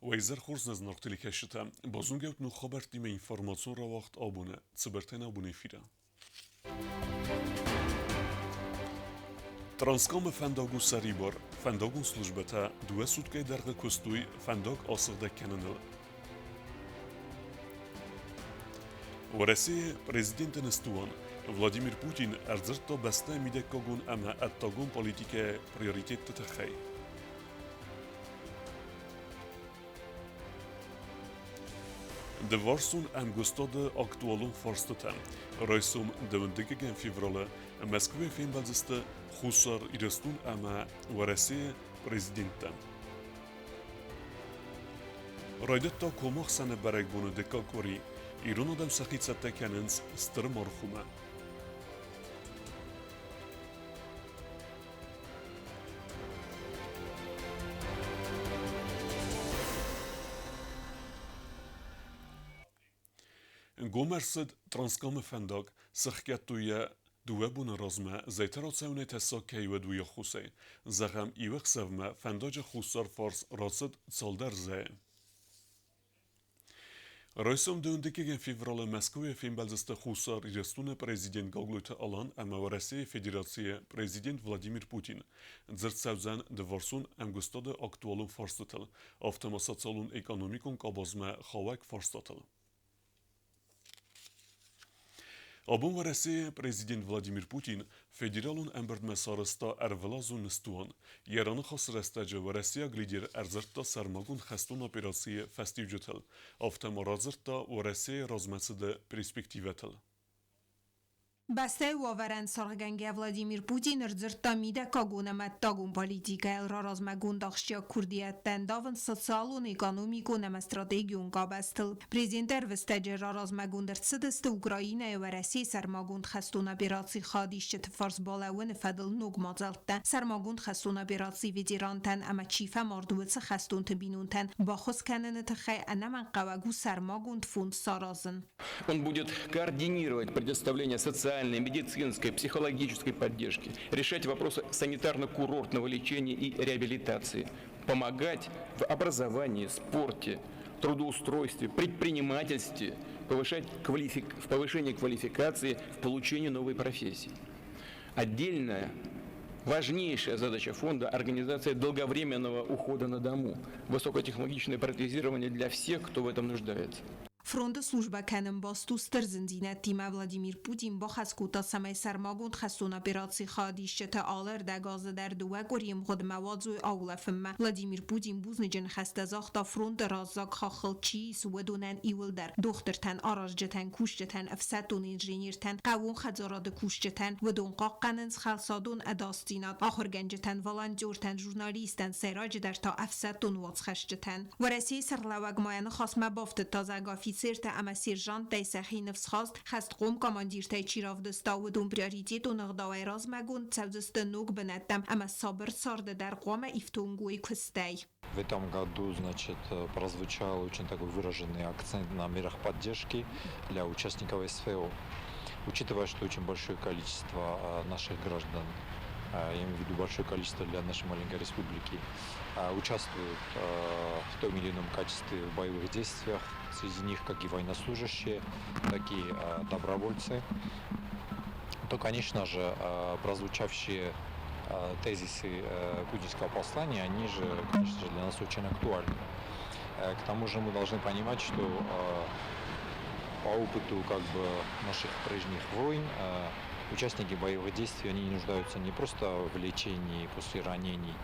Уӕ хорз нӕ зынаргъ телекӕсджытӕ! Базонгӕ ут ног хабӕрттимӕ информацион рауагъд абоны Цыбыртӕй нӕ абоны эфиры. Транскамы фӕндаг у сӕрибар. Фӕндагон службӕтӕ дыууӕ суткӕйы дӕргъы куыстой фӕндаг асыгъдӕг кӕныныл. Уӕрӕсейы президенты ныстуан Владимир Путин ӕрдзырдта бӕстӕйы мидӕггагон ӕмӕ ӕддагон политикӕйы приоритетты тыххӕй. Дывӕрсон ӕмгуыстады актуалон фарстытӕ райсом дыууындыккӕгӕм февралы Мӕскуыйы фембӕлдзысты Хуссар Ирыстон ӕмӕ Уӕрӕсейы президенттӕ. Райдыдта комахсӕны бӕрӕгбоны дыккаг къуыри. Ирон адӕм сӕхи цӕттӕ кӕнынц стыр мархумӕ. Гом ӕрцыд Транскамы фӕндаг, сӕхгӕдтой йӕ дыууӕ боны размӕ, зӕйты рацӕуынӕй тӕссаг кӕй уыд, уый аххосӕй. Зӕгъӕм, иу ӕхсӕвмӕ фӕндаджы хуссар фарс рацыд цалдӕр зӕйы. Райсом дыууындыккӕгӕм февралы Мӕскуыйы фембӕлдзысты Хуссар Ирыстоны президент Гаглойты Алан ӕмӕ Уӕрӕсейы Федерацийы президент Владимир Путин. Дзырд цӕудзӕн дывӕрсон ӕмгуыстады актуалон фарстытыл, афтӕ ма социалон-экономикон къабазмӕ хауӕг фарстатыл. Абон Уӕрӕсейы президент Владимир Путин федералон ӕмбырдмӕ сарӕзта ӕрвылазон ныстуан. Йӕ раныхасы рӕстӕджы уӕрӕсейаг лидер ӕрдзырдта сӕрмагонд хӕстон операцийы фӕстиуджытыл, афтӕ ма радзырдта Уӕрӕсейы размӕцыды перспективӕтыл. Бӕстӕйы уавӕрӕн саргъгӕнгӕ Владимир Путин ӕрдзырдта мидӕггагон ӕмӕ ӕддагон политикӕйыл раразмӕгонд ахсджиаг куырдиӕттӕ ӕндавынц социалон, экономикон ӕмӕ стратегион къабӕзтыл. Президенты ӕрвыстӕджы раразмӕгонд ӕрцыдысты Украинӕйы Уӕрӕсейы сӕрмагонд хӕстон операцийы хайадисджыты фарс балӕууыны фӕдыл ног мадзӕлттӕ, сӕрмагонд хӕстон операцийы ветерантӕн ӕмӕ чи фӕмард, уыцы хӕстонты бинонтӕн баххуыс кӕныны тыххӕй ӕнӕмӕнгхъӕуӕг у сӕрмагонд фонд саразын. Он будет координировать предоставление социальной, медицинской, психологической поддержки, решать вопросы санитарно-курортного лечения и реабилитации, помогать в образовании, спорте, трудоустройстве, предпринимательстве, повышать квалифик... в повышении квалификации, в получении новой профессии. Отдельная важнейшая задача фонда – организация долговременного ухода на дому, высокотехнологичное протезирование для всех, кто в этом нуждается. Фронты службӕ кӕнын баст у стыр зындзинӕдтимӕ. Владимир Путин бахӕс кодта, цӕмӕй сӕрмагонд хӕстон операцийы хайадисджытӕ алы ӕрдӕг азы дӕр дыууӕ къуырийы мгъуыдмӕ уадзой аулӕфынмӕ. Владимир Путин бузныджы ныхӕстӕ загъта фронты раззаг хаххыл чи ис, уыдонӕн иуылдӕр: дохтыртӕн, аразджытӕн, кусджытӕн, ӕфсӕддон инженертӕн, хъӕууон хӕдзарады кусджытӕн. Уыдон хъахъхъӕнынц хӕлцадон ӕдасдзинад ахуыргӕнджытӕн, волонтертӕн, журналисттӕн, сӕйраджыдӕр та ӕфсӕддон уацхӕсджытӕн. Уӕрӕсейы сӕргълӕууӕг ма йӕ ныхасмӕ бафтыдта, зӕгъгӕ, офицертӕ ӕмӕ сержанттӕй сӕхи ныфсхаст хӕстхъом командиртӕй чи равдыста, уыдон приоритетон ӕгъдауӕй размӕгонд цӕудзысты ног бынӕттӕм ӕмӕ сабыр царды дӕр хъуамӕ ифтонг уой куыстӕй. В этом году, значит, прозвучал очень такой выраженный акцент на мерах поддержки для участников СВО. Учитывая, что очень большое количество наших граждан, я имею в виду большое количество для нашей маленькой республики, участвуют в том или ином качестве в боевых действиях. Среди них как и военнослужащие, так и добровольцы. То, конечно же, прозвучавшие тезисы путинского послания, они же, конечно же, для нас очень актуальны. К тому же мы должны понимать, что по опыту как бы наших прежних войн участники боевых действий, они нуждаются не просто в лечении после ранений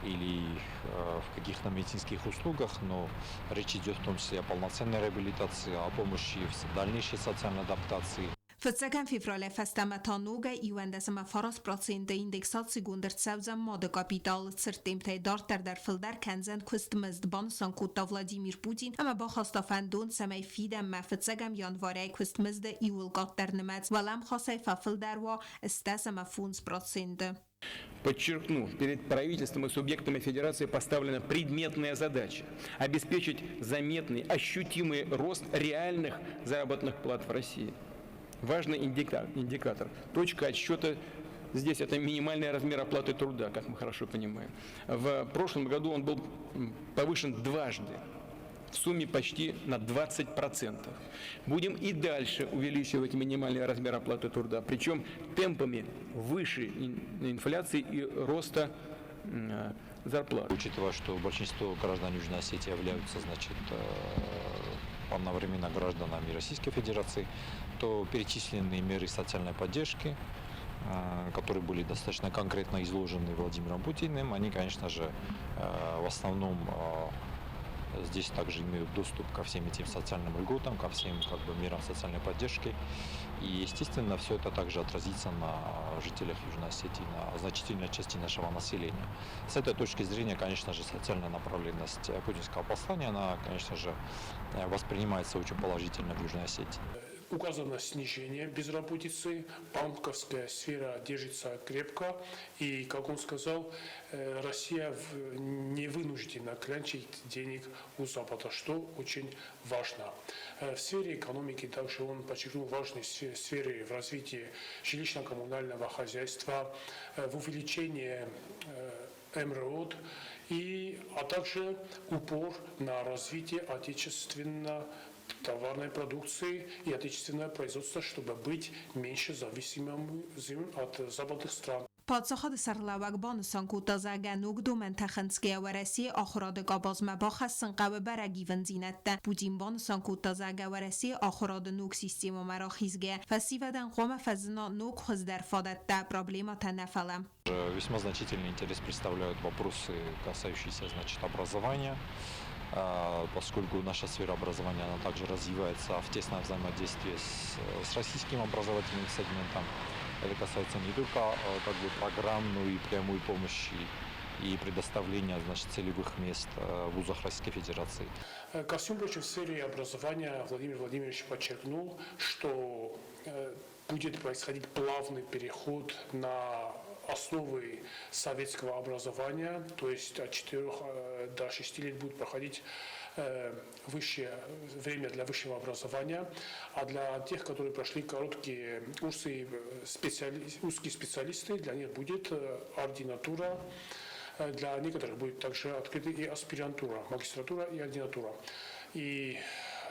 или в каких-то медицинских услугах, но речь идет в том числе о полноценной реабилитации, о помощи в дальнейшей социальной адаптации. Фыццӕгӕм февралӕй фӕстӕмӕ та ногӕй 91 проценты индексацигонд ӕрцӕудзӕн мады капиталы цырттемтӕй дарддӕр дӕр фылдӕр кӕндзӕн куыстмызд, банысан кодта Владимир Путин ӕмӕ бахаста фӕндон, цӕмӕй фидӕнмӕ фыццӕгӕм январӕй куыстмызды иууыл къаддӕр нымӕц уӕлӕмхасӕй фӕфылдӕр уа 85 проценты. Подчеркну, перед правительством и субъектами Федерации поставлена предметная задача – обеспечить заметный, ощутимый рост реальных заработных плат в России. Важный индикатор – точка отсчета Здесь это минимальный размер оплаты труда, как мы хорошо понимаем. В прошлом году он был повышен дважды, в сумме почти на 20%. Будем и дальше увеличивать минимальный размер оплаты труда, причем темпами выше инфляции и роста зарплат. Учитывая, что большинство граждан Южной Осетии являются, значит, одновременно гражданами Российской Федерации, то перечисленные меры социальной поддержки, которые были достаточно конкретно изложены Владимиром Путиным, они, конечно же, в основном здесь также имеют доступ ко всем этим социальным льготам, ко всем, как бы, мерам социальной поддержки. И, естественно, все это также отразится на жителях Южной Осетии, на значительной части нашего населения. С этой точки зрения, конечно же, социальная направленность путинского послания, она, конечно же, воспринимается очень положительно в Южной Осетии. Указано снижение безработицы, банковская сфера держится крепко, и, как он сказал, Россия не вынуждена клянчить денег у Запада, что очень важно. В сфере экономики также он подчеркнул важность сферы в развитии жилищно-коммунального хозяйства, в увеличении МРОТ, а также упор на развитие отечественного товарной продукции и отечественное производство, чтобы быть меньше зависимым от западных стран. Паддзахады сӕргълӕууӕг банысан кодта, зӕгъгӕ, ног домӕнтӕ хынцгӕйӕ Уӕрӕсейы ахуырады къабазмӕ бахӕссын хъӕуы бӕрӕг ивындзинӕдтӕ. Путин банысан кодта, зӕгъгӕ, Уӕрӕсейы ахуырады ног системӕмӕ рахизгӕйӕ, фӕсивӕдӕн хъуамӕ фӕзына ног хуыздӕр фадӕттӕ, проблемӕтӕ нӕ фӕлӕ. Весьма значительный интерес представляют вопросы, касающиеся, значит, образования, поскольку наша сфера образования, она также развивается в тесном взаимодействии с российским образовательным сегментом. Это касается не только, как бы, программ, но и прямой помощи и предоставления, значит, целевых мест в вузах Российской Федерации. Ко всему прочему, в сфере образования Владимир Владимирович подчеркнул, что будет происходить плавный переход на основы советского образования, то есть от 4 до 6 лет будет проходить высшее время для высшего образования, а для тех, которые прошли короткие курсы, узкие специалисты, для них будет ординатура, для некоторых будет также открыта и аспирантура, магистратура и ординатура. И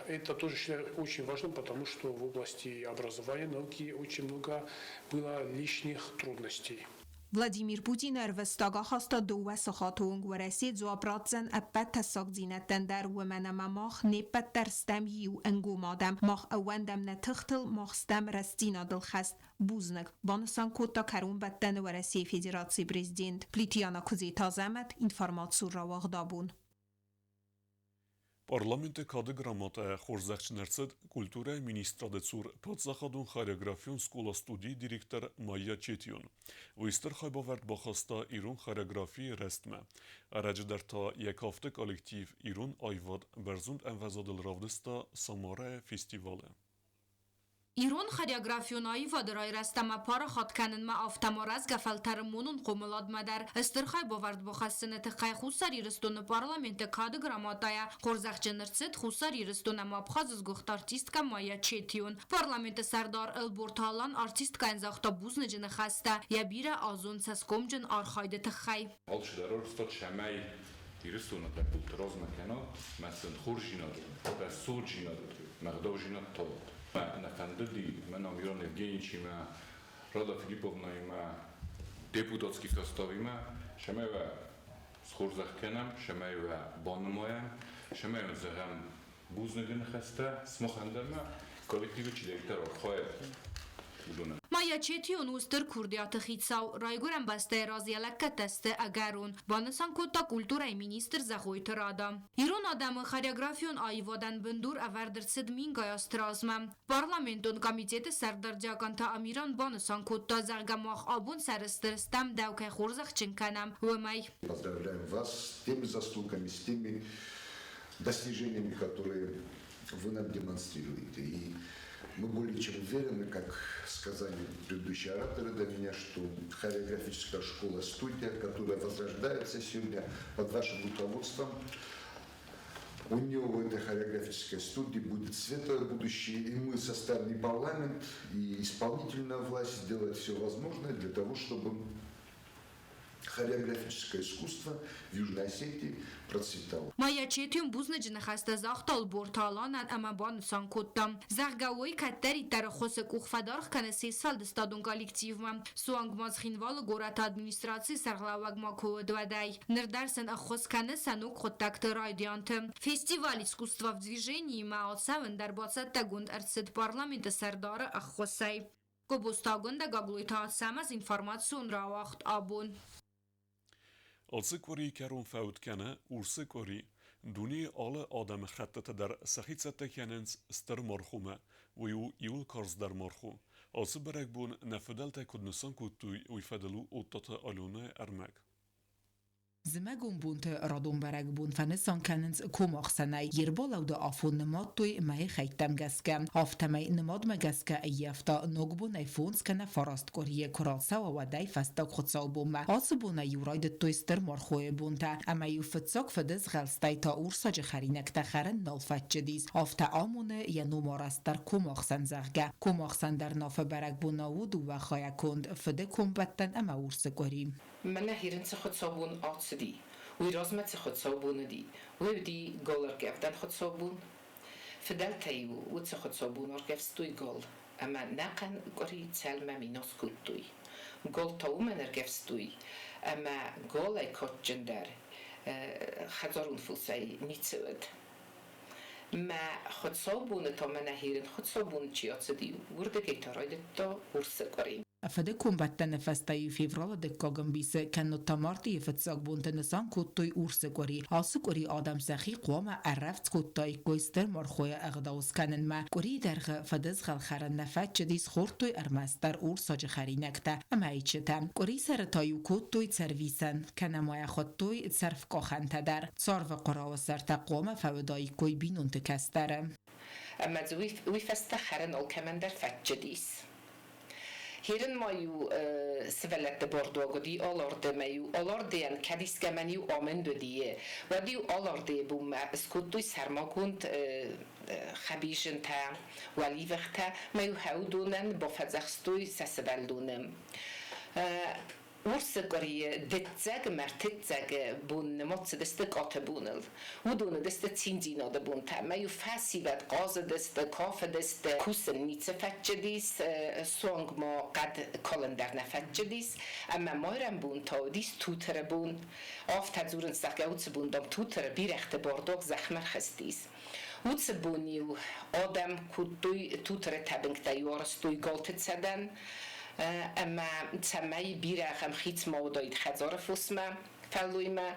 это тоже считаю очень важным, потому что в области образования, науки очень много было лишних трудностей. Владимир Путин ӕрвыстаг ахаста 2 сахаты онг. Уӕрӕсе дзуапп ратдзӕн ӕппӕт тӕссагдзинӕдтӕн дӕр, уымӕн ӕмӕ мах не ппӕт дӕр стӕм иу ӕнгом адӕм. Мах ӕууӕндӕм нӕ тыхтыл, мах стӕм рӕстдзинадыл хӕст. Бузныг, банысан кодта кӕронбӕттӕны Уӕрӕсейы Федерацийы президент. Плиты Яна, Куыдзеты Азӕмӕт, информацион рауагъд «Абон». Парламенты кады грамотӕйӕ хорзӕхджын ӕрцыд культурӕйы министрады цур паддзахадон хореографион скъола-студийы директор Майя Четион. Уый стыр хайбавӕрд бахаста ирон хореографийы рӕзтмӕ. Ӕрӕджы дӕр та йӕ кафты коллектив ирон аивад бӕрзонд ӕмвӕзадыл равдыста Самарӕйы фестивалы. Ирон хореографион аивады райрӕзт ӕмӕ парахат кӕнынмӕ, афтӕ ма рӕзгӕ фӕлтӕры монон хъомыладмӕ дӕр стыр хайбавӕрд бахӕссыны тыххӕй Хуссар Ирыстоны парламенты кады грамотӕйӕ хорзӕхджын ӕрцыд Хуссар Ирыстон ӕмӕ Абхазы сгуыхт артисткӕ Майя Четион. Парламенты сӕрдар Ӕлборты Алан артисткӕйӕн загъта бузныджы ныхӕстӕ йӕ бирӕазон цӕсгомджын архайды тыххӕй. Алчидӕр ӕрвыста, цӕмӕй Ирыстоны лӕппуты размӕ кӕна мӕ сын хорздзинад, рӕсугъддзинад мӕ ӕгъдаудзинад тауӕд. Мӕ нӕ фӕндыди, мӕн Амиран Евгеньевичимӕ, Рада Филипповнаимӕ, депутатский составимӕ, цӕмӕй уӕ схорзӕх кӕнӕм, цӕмӕй уӕ банымайӕм, цӕмӕй уын зӕгъӕм бузныджы ныхӕстӕ, сымахӕн дӕр ма коллективы чидӕриддӕр архайы, уыдонӕн. Майя Четион у стыр курдиаты хицау, райгуырӕн бӕстӕйы раз йӕ лӕггӕдтӕ сты ӕгӕрон, банысан кодта культурӕйы министр Зӕгъойты Рада. Ирон адӕмы хореографион аивадӕн бындур ӕвӕрд ӕрцыд мингай азты размӕ. Парламентон комитеты сӕрдар Диакъонты Амиран банысан кодта, зӕгъгӕ, мах абон сӕрыстыр стӕм, дӕу кӕй хорзӕхджын кӕнӕм, уымӕй. Поздравляем вас с теми заслугами, с теми достижениями, которые вы нам демонстрируете. И мы более чем уверены, как сказали предыдущие ораторы до меня, что хореографическая школа-студия, которая возрождается сегодня под вашим руководством, У нее в этой хореографической студии будет светлое будущее, и мы составим и парламент, и исполнительная власть сделает все возможное для того, чтобы хореографическое искусство в Южной Осетии процветало. Майя Четион бузныджы ныхӕстӕ загъта Ӕлборты Аланӕн ӕмӕ банысан кодта, зӕгъгӕ, уый кӕддӕриддӕр ӕххуысы къух фӕдаргъ кӕны се сфӕлдыстадон коллективмӕ, суанг ма Цхинвалы горӕты администрацийы сӕргълӕууӕгмӕ куы уыд, уӕдӕй. Ныр дӕр сын ӕххуыс кӕны сӕ ног хъуыддӕгты райдианты. Фестиваль «Искусство в движении»-мӕ ацӕуын дӕр бацӕттӕгонд ӕрцыд Парламенты сӕрдары ӕххуысӕй. Гобозты Агуындӕ Гаглойты Ацӕмӕз информацион рауагъд абон. Ацы къуырийы кӕрон фӕуд кӕны Урсы къуыри. Дунейы алы адӕмыхӕттыты дӕр сӕхи цӕттӕ кӕнынц стыр мархомӕ. Уый у иуыл карздӕр мархо. Ацы бӕрӕгбон нӕ фыдӕлтӕ куыд нысан кодтой, уый фӕдыл у Оттаты Аленӕйы ӕрмӕг. Зымӕгон бонты радон бӕрӕгбон фӕнысан кӕнынц комахсӕнӕй. Йе рбалӕуды афон нымадтой мӕйы хӕйттӕм гӕсгӕ. Афтӕмӕй нымадмӕ гӕсгӕ ӕййӕфта ногбонӕй фондз кӕнӕ фараст къуырийы куы рацӕуа, уӕдӕй фӕстаг хуыцаубонмӕ. Ацы бонӕй-иу райдыдтой стыр мархойы бонтӕ, ӕмӕ-иу фыццаг фыдызгъӕлстӕй та урсаджы хӕринӕгтӕ хӕрын нал фӕтчыдис. Афтӕ амоны йӕ номарӕзт дӕр комахсӕн, зӕгъгӕ. Комахсӕн дӕр Нафы бӕрӕгбонау у дыууӕ хайӕ конд фыды комбӕттӕн ӕмӕ урсы къуыри. Мӕнӕ хирын цы хуыцаубон ацыди, уый размӕ цы хуыцаубон уыди, уый уыди галӕргӕвдӕн хуыцаубон. Фыдӕлтӕ-иу уыцы хуыцаубон ӕргӕвстой гал, ӕмӕ нӕхъӕн къуыри цӕлмӕ минас кодтой. Гал та уымӕн ӕргӕвстой, ӕмӕ галӕй кадджындӕр хӕдзарон фосӕй ницы уыд. Мӕ хуыцаубоны та мӕнӕ хирын хуыцаубоны чи ацыди, уырдыгӕй та райдыдта урсы къуыри. Фыды комбӕттӕны фӕстӕ-иу февралы дыккаг ӕмбисы, кӕннод та мартъийы фыццаг бонты нысан кодтой урсы къуыри. Ацы къуыри адӕм сӕхи хъуамӕ ӕррӕвдз кодтаиккой стыр мархойы ӕгъдау скӕнынмӕ. Къуырийы дӕргъы фыдызгъӕл хӕрын нӕ фӕччыдис, хордтой ӕрмӕстдӕр урсаджы хӕринӕгтӕ ӕмӕ ӕйчытӕ. Къуырисӕры та-иу кодтой цӕрвисӕн, кӕнӕ ма йӕ хуыдтой цӕрвкъахӕнтӕ дӕр. Царвы хъуырауы сӕртӕ хъуамӕ фӕуыдаиккой бинонты кӕстӕры. Ӕмӕ дзы уый фӕстӕ хӕрын алкӕмӕн дӕр фӕччыдис. Херын ма-иу сывӕллӕтты бардуаг уыди алардӕмӕ-иу, алардӕйӕн кӕд искӕмӕн-иу амынд уыди, уӕд-иу алардӕйы бонмӕ скодтой сӕрмагонд хӕбизынтӕ, уӕливыхтӕ, ма-иу хӕудонӕн бафӕдзӕхстой сӕ сывӕллоны. Урсы къуырийы дыццӕг ӕмӕ ӕртыццӕг бон нымад цыдысты къаты боныл. Уыдон уыдысты циндзинады бонтӕ. Ӕмӕ-иу фӕсивӕд хъазыдысты, кафыдысты, кусын ницы фӕччыдис, суанг ма хъӕд калын дӕр нӕ фӕччыдис. Ӕмӕ майрӕмбон та уыдис Тутыры бон. Афтӕ дзурынц, зӕгъгӕ, уыцы бон, дам, Тутыры бирӕгъты бардуаг зӕхмӕ рхызтис. Уыцы бон-иу адӕм кодтой Тутыры тӕбынгтӕ-иу арӕзтой галты цӕдӕн, ӕмӕ цӕмӕй бирӕгъ ӕмхиц ма уыдаид хӕдзары фосмӕ, фӕллоймӕ,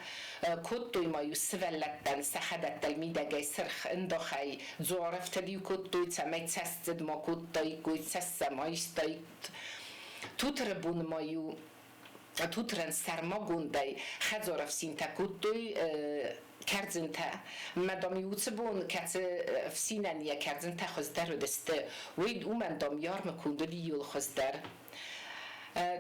кодтой ма-иу сывӕллӕттӕн сӕ хӕдӕттӕл мидӕгӕй сырх ӕндахӕй дзуарӕфтыд-иу кодтой, цӕмӕй цӕстдзыд ма кодтаиккой, цӕст сӕ ма истаид. Тутыры бон ма-иу Тутырӕн сӕрмагондӕй хӕдзарӕфсинтӕ кодтой кӕрдзынтӕ. Мӕ, дам, уыцы бон, кӕцы ӕфсинӕн йӕ кӕрдзынтӕ хуыздӕр уыдысты, уый уымӕн, дам, йӕ армы конд уыди иуыл хуыздӕр.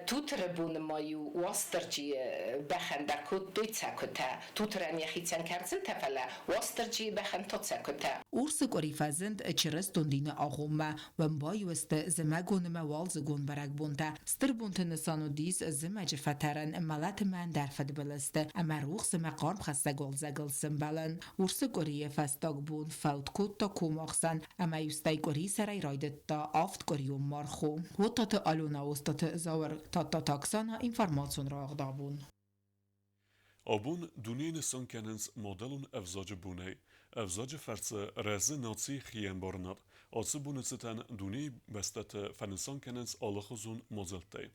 Тутыры боны ма-иу Уастырджийы бӕхӕн дӕр кодтой цӕкуытӕ. Тутырӕн йӕхицӕн кӕрдзынтӕ, фӕлӕ Уастырджийы бӕхӕн та цӕкуытӕ. Урсы къуыри фӕзынд чырыстон дины агъоммӕ. Уӕм баиу сты зымӕгон ӕмӕ уалдзыгон бӕрӕгбонтӕ. Стыр бонты нысан уыдис зымӕджы фӕтӕрӕн, мӕлӕт ӕмӕ ӕндӕр фыдбылызты ӕмӕ рухс ӕмӕ хъармхӕссӕг уалдзӕгыл сӕмбӕлын. Урсы къуырийы фӕстаг бон фӕуд кодта комахсӕн ӕмӕ-иу стӕй къуырисӕрӕй райдыдта авдкъуырион мархо. Уотаты Алена Остаты Зауыр, Тадтаты Оксана, информацион рауагъдабон. Абон дунейы нысан кӕнынц мадӕлон ӕвзаджы бонӕй. Ӕвзаджы фӕрцы рӕзы нацийы хиӕмбарынад. Ацы боны цытӕн дунейы бӕстӕты фӕнысан кӕнынц алыхуызон мадзӕлттӕй.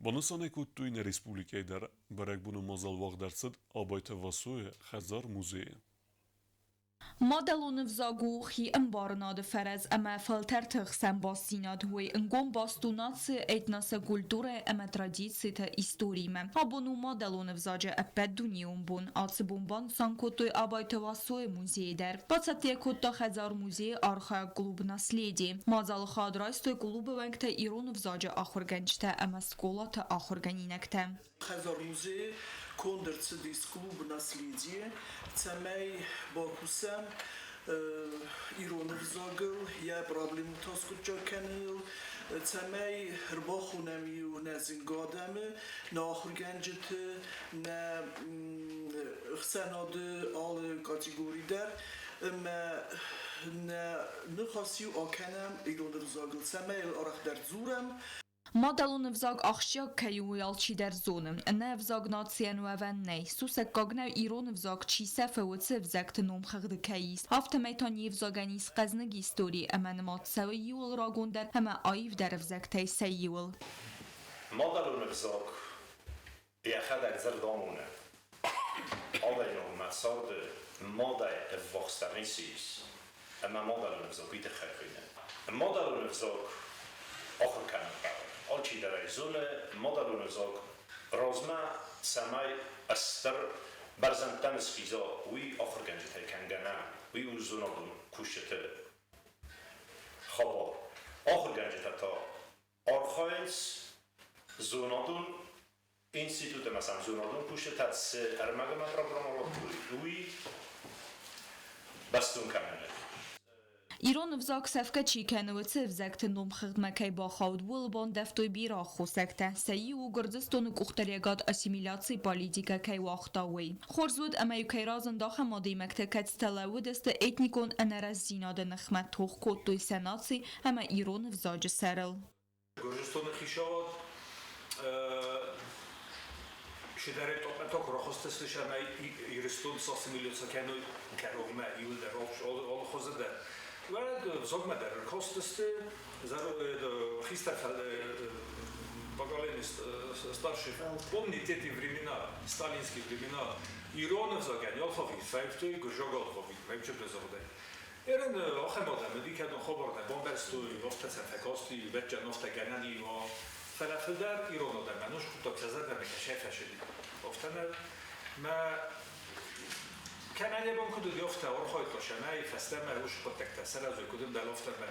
Банысан ӕй кодтой нӕ республикӕйы дӕр. Бӕрӕгбоны мадзал уагъд ӕрцыд Абайты Васойы хӕдзар-музейы. Мадӕлон ӕвзаг у хиӕмбарынады фӕрӕз ӕмӕ фӕлтӕрты хсӕн бастдзинад. Уый ӕнгом баст у нацийы, этносы, культурӕ ӕмӕ традициты историимӕ. Абон у мадӕлон ӕвзаджы ӕппӕтдунеон бон. Ацы бон банысан кодтой Абайты Васойы музейы дӕр. Бацӕттӕ кодта хӕдзар-музейы архайӕг клуб «Наследие». Мадзалы хайад райстой клубы уӕнгтӕ ирон ӕвзаджы ахуыргӕнджытӕ ӕмӕ скъолаты ахуыргӕнинӕгтӕ. Хӕдзар-музейы. Конд ӕрцыдис клуб «Наследие», цӕмӕй бакусӕм ирон ӕвзагыл, йӕ проблемӕтӕ аскъуыддзаг кӕныныл, цӕмӕй ӕрбахонӕм иу нӕ зынгӕ адӕмы, нӕ ахуыргӕнджыты, нӕ ӕхсӕнады алы категори дӕр ӕмӕ нӕ ныхас-иу акӕнӕм ирон ӕвзагыл, цӕмӕй йыл арӕхдӕр дзурӕм. Мадӕлон ӕвзаг ахсджиаг кӕй у, уый алчидӕр зоны. Ӕнӕ ӕвзаг нацийӕн уӕвӕн нӕй. Сусӕггаг нӕу, ирон ӕвзаг чи сӕфы, уыцы ӕвзӕгты номхыгъды кӕй ис. Афтӕмӕй та не взагӕн ис хъӕзныг истори ӕмӕ нымад цӕуы иуыл рагондӕр ӕмӕ аивдӕр ӕвзӕгтӕй сӕ иуыл. Мадӕлон ӕвзаг йӕхӕдӕг дзырд амоны. Адӕймагмӕ царды мадӕй ӕввахсдӕр ницы ис, ӕмӕ мадӕлон ӕвзаг уый тыххӕй хуыйны. Мадӕлон ӕвзаг ахуыр кӕнын хъӕуы. Алчидӕр ӕй зоны, мадӕлон ӕвзаг размӕ цӕмӕй стыр бӕрзӕндтӕм схиза, уый ахуыргӕнджытӕй кӕнгӕ нӕ, уый у зонадон кусджыты хабар. Ахуыргӕнджытӕ та архайынц зонадон институты ӕмӕ сӕм зонадон куыстытӕ цы ӕрмӕг ӕмӕ программӕ радтой, уый бӕстон кӕныны. Ирон ӕвзаг сӕфгӕ чи кӕны, уыцы ӕвзӕгты номхыгъдмӕ кӕй бахауд, ууыл бандӕвтой бирӕ аххосӕгтӕ. Сӕ иу у Гуырдзыстоны къухдариӕгад ассимиляцийы политикӕ кӕй уагъта, уый. Хорз уыд, ӕмӕ-иу кӕй разынд ахӕм адӕймӕгтӕ, кӕцытӕ лӕууыдысты этникон ӕнӕрастдзинады ныхмӕ, тох кодтой сӕ наци ӕмӕ ирон ӕвзаджы сӕрыл. Гуырдзыстоны хицауад чидӕр топпӕтӕ куы рахызтысты ӕмӕ Ирыстон сассимиляци кӕной кӕронмӕ иуылдӕр алы хуызы дӕр. Уӕд взагмӕ дӕр ӕркастысты хистӕр поколение старших. Помните эти времена, сталинские времена. Ирон ӕвзагӕн алфавит фӕивтой гуырдзиаг алфавитмӕ, загъдӕй. Эрен ахӕм адӕмы никӕдон хабар нӕ бамбӕрстой, афтӕ сӕ фӕкасти, ӕвӕццӕгӕн, афтӕ гӕнӕн и уа. Фӕлӕ фылдӕр ирон адӕмӕн ус хъуыддаг сӕ зӕрдӕмӕ кӕсӕй фӕсыди. Афтӕ нӕ мӕ кӕмӕн йӕ бон куыд уыди, афтӕ архайдта цӕмӕй фӕстӕмӕ ус хъуыддӕгтӕ саразой, куыд ӕмбӕлы, афтӕ мӕ.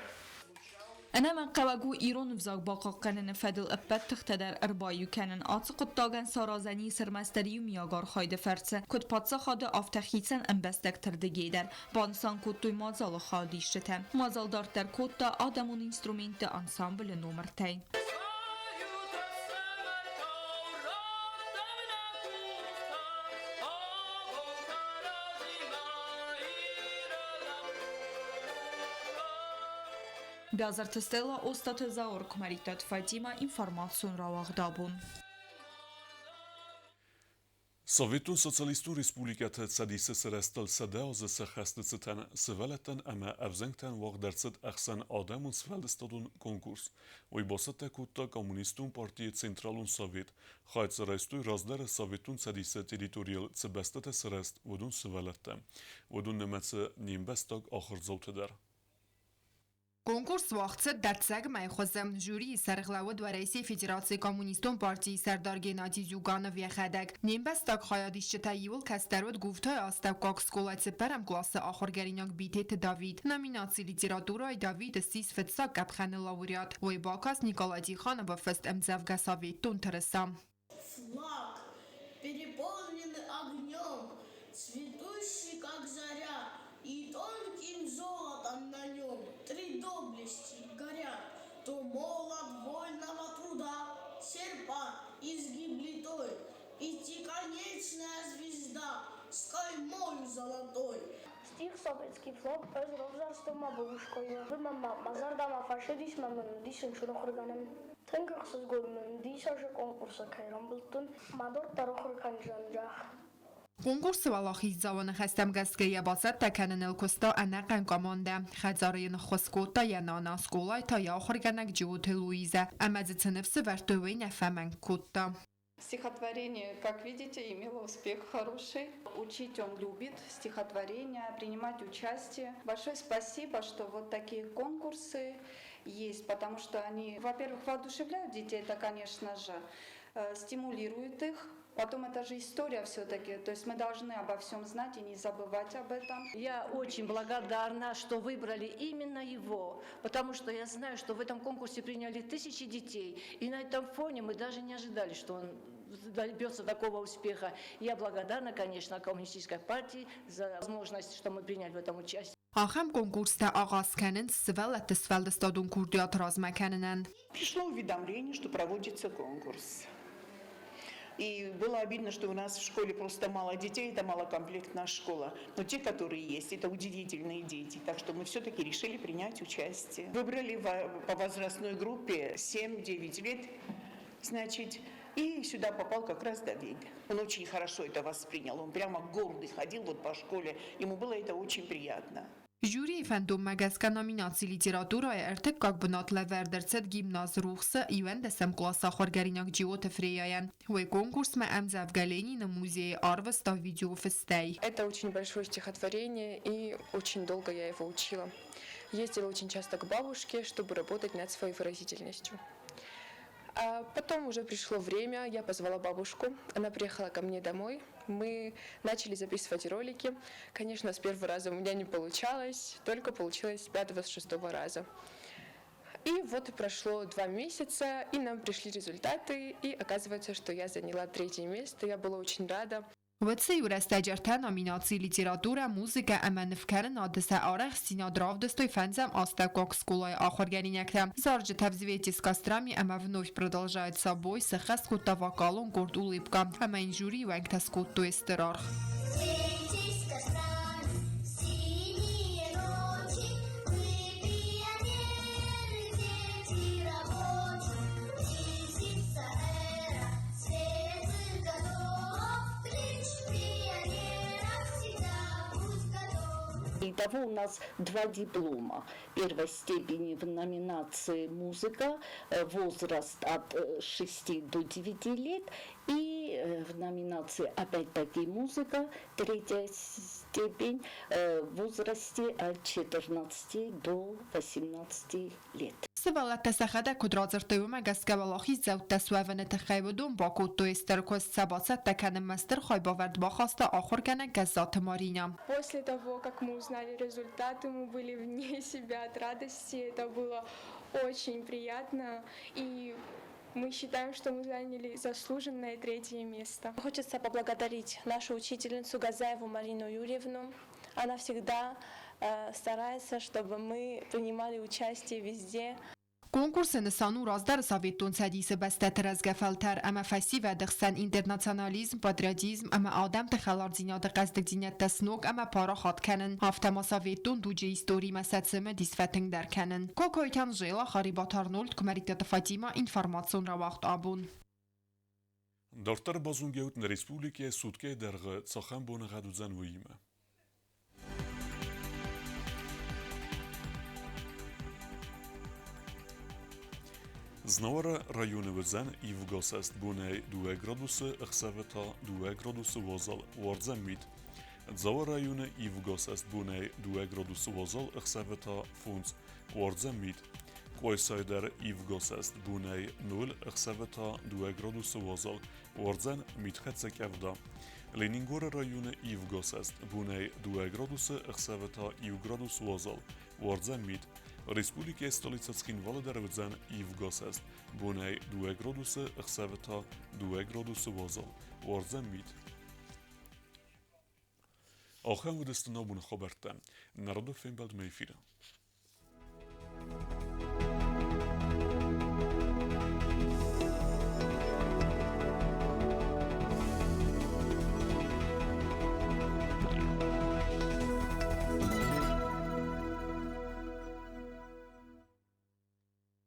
Ӕнӕмӕнгхъӕуӕг у ирон ӕвзаг бахъахъхъӕныны фӕдыл ӕппӕт тыхтӕ дӕр ӕрбаиу кӕнын. Ацы хъуыддагӕн саразӕн ис ӕрмӕстдӕр иумиаг архайды фӕрцы, куыд паддзахады, афтӕ хицӕн ӕмбӕстӕгты рдыгӕй дӕр, банысан кодтой мадзалы хайадисджытӕ. Мадзал дарддӕр кодта адӕмон инструментты ансамблы номыртӕй. Бязырты Стелла, Остаты Зауыр, Куымӕридтаты Фатимӕ, информацион рауагъд абон. Советон Социалистон Республикӕты Цӕдисы сырӕзтыл 100 азы сӕххӕсты цытӕн сывӕллӕттӕн ӕмӕ ӕвзӕнгтӕн уагъд ӕрцыд ӕхсӕнадӕмон сфӕлдыстадон конкурс. Уый бацӕттӕ кодта Коммунистон партийы Централон Совет. Хайад дзы райстой раздӕры Советон Цӕдисы территорийыл цы бӕстӕтӕ сырӕзт, уыдон сывӕллӕттӕ. Уыдон нымӕцы не мбӕстаг ахуырдзауты дӕр. Конкурс уагъд цыд дӕрддзӕгмӕ хуызы. Жюрийы сӕргълӕууӕд Уӕрӕсейы Федерацийы Коммунистон партийы сӕрдар Геннадий Зюганов йӕхӕдӕг. Не мбӕстаг хайадисджытӕй иуыл кӕстӕр уыд Гуфтайы астӕуккаг скъолайы цыппӕрӕм къласы ахуыргӕнинаг Битеты Давид. Номинаци литературӕйы Давид ссис фыццаг къӕпхӕны лауреат. Уый бакаст Николай Тихановы фыст ӕмдзӕвгӕ «Советтон тырыса». Флаг, переполненный огнем, цветущий, как заря, и тонким золотом на нем три доблести горят. То молот вольного труда, серпа изгиб литой, пятиконечная звезда с каймою золотой. Стих «Советский флаг» ӕз равзӕрстон мӕ бабушкӕйы. Мӕ мӕ зӕрдӕмӕ фӕцыдис мӕ мын уыдис ӕнцон Тынг ӕхсызгон мын уыдис азы конкурсы кӕй рамбылдтон. Мӕ дарддӕр ахуыр кӕндзӕн зӕхх. Конкурсы уӕлахиздзауы ныхӕстӕм гӕсгӕ йӕ бацӕттӕ кӕныныл куыста ӕнӕхъӕн командӕ. Хӕдзары йын ӕххуыс кодта йӕ нана, скъолайы та йӕ ахуыргӕнӕг Джиоты Луизӕ. Ӕмӕ дзы цы ныфс ӕвӕрдтой, уый нӕ фӕмӕнг кодта. Стихотворение, как видите, имело успех хороший. Учить он любит стихотворения, принимать участие. Большое спасибо, что вот такие конкурсы есть, потому что они, во-первых, воодушевляют детей, это, конечно же, стимулируют их. Потом это же история все-таки, то есть мы должны обо всем знать и не забывать об этом. Я очень благодарна, что выбрали именно его, потому что я знаю, что в этом конкурсе приняли тысячи детей, и на этом фоне мы даже не ожидали, что он добьется такого успеха. Я благодарна, конечно, Коммунистической партии за возможность, что мы приняли в этом участие. Ахӕм конкурстӕ ахъаз кӕнынц сывӕллӕтты сфӕлдыстадон курдиат размӕ кӕнынӕн. Пришло уведомление, что проводится конкурс. И было обидно, что у нас в школе просто мало детей, это малокомплектная школа. Но те, которые есть, это удивительные дети. Так что мы все-таки решили принять участие. Выбрали по возрастной группе 7-9 лет, значит, и сюда попал как раз Давид. Он очень хорошо это воспринял, он прямо гордый ходил вот по школе, ему было это очень приятно. Жюрийы фӕндонмӕ гӕсгӕ номинаци «Литературӕ-йы ӕртыккаг бынат лӕвӕрд ӕрцыд гимназ Рухс-ы иуӕндӕсӕм къласы ахуыргӕнинаг Джиоты Фреяйӕн. Уый конкурсмӕ ӕмдзӕвгӕ Ленины музейы арвыста видеофыстӕй. Это очень большое стихотворение, и очень долго я его учила. Ездила очень часто к бабушке, чтобы работать над своей выразительностью. А потом уже пришло время, я позвала бабушку, она приехала ко мне домой, мы начали записывать ролики. Конечно, с первого раза у меня не получалось, только получилось с пятого, с шестого раза. И вот прошло 2 месяца, и нам пришли результаты, и оказывается, что я заняла третье место, я была очень рада. Уыцы иу рӕстӕджы ӕртӕ номинаци литературӕ, музыкӕ ӕмӕ нывкӕнынады сӕ арӕхстдзинад равдыстой фӕндзӕм астӕуккаг скъолайы ахуыргӕнинӕгтӕ. Зарджытӕ «Взвейтесь кострами» ӕмӕ «Вновь продолжает собой» сӕххӕст кодта вокалон къорд «Улыбка» ӕмӕ йын жюрийы уӕнгтӕ скодтой стыр аргъ. Взвейтесь кострами в синие ночи, мы пионеры, дети рабочих. Близится эра светлых годов, клич пионеров всегда будь готов. Итого у нас два диплома. Первой степени в номинации «Музыка», возраст от 6 до 9 лет, и в номинации опять-таки «Музыка», третья степень, в возрасте от 14 до 18 лет. Сывӕллӕттӕ сӕхӕдӕг куыд радзырдтой, уымӕ гӕсгӕ уӕлахиздзӕуттӕ суӕвыны тыххӕй уыдон бакодтой стыр куыст, сӕ бацӕттӕ кӕнынмӕ стыр хайбавӕрд бахаста ахуыргӕнӕг Гӕззаты Маринӕ. После того, как мы узнали результаты, мы были вне себя от радости. Это было очень приятно. И мы считаем, что мы заняли заслуженное третье место. Хочется поблагодарить нашу учительницу Газаеву Марину Юрьевну. Она всегда старается, чтобы мы принимали участие везде. Конкурсы нысан у раздӕры Советон Цӕдисы бӕстӕты рӕзгӕ фӕлтӕр ӕмӕ фӕсивӕды хсӕн интернационализм, патриотизм ӕмӕ адӕмты хӕлардзинады хъӕздыгдзинӕдтӕ сног ӕмӕ парахат кӕнын, афтӕ ма советон дуджы историмӕ сӕ цымыдис фӕтынгдӕр кӕнын. Кокойты Анжела, Харибаты Арнольд, Куымӕридтаты Фатима, информацион рауагъд «Абон». Дарддӕр базонгӕ ут нӕ республикӕйы суткӕйы дӕргъы цахӕм боныгъӕд уыдзӕн, уыимӕ. Знауыры районы уыдзӕн ивгӕсӕст бонӕй 2 градусы, ӕхсӕвы та 2 градусы уазал, уардзӕн мит. Дзауы районы ивгӕсӕст бонӕй 2 градусы уазал, ӕхсӕвы та 5, уардзӕн мит. Къуайсайы дӕр ивгӕсӕст бонӕй 0, ӕхсӕвы та 2 градусы уазал, уардзӕн митхӕццӕ къӕвда. Ленингоры районы ивгӕсӕст бонӕй 2 градусы, ӕхсӕвы та 1 градус уазал, уардзӕн мит. Республикӕйы столицӕ Цхинвалы дӕр уыдзӕн ивгӕсӕст бонӕй 2 градусы, ӕхсӕвы та 2 градусы уазал, уардзӕн мит. Ахӕм уыдысты нӕ абоны хабӕрттӕ. Нӕ радон фембӕлдмӕ эфиры.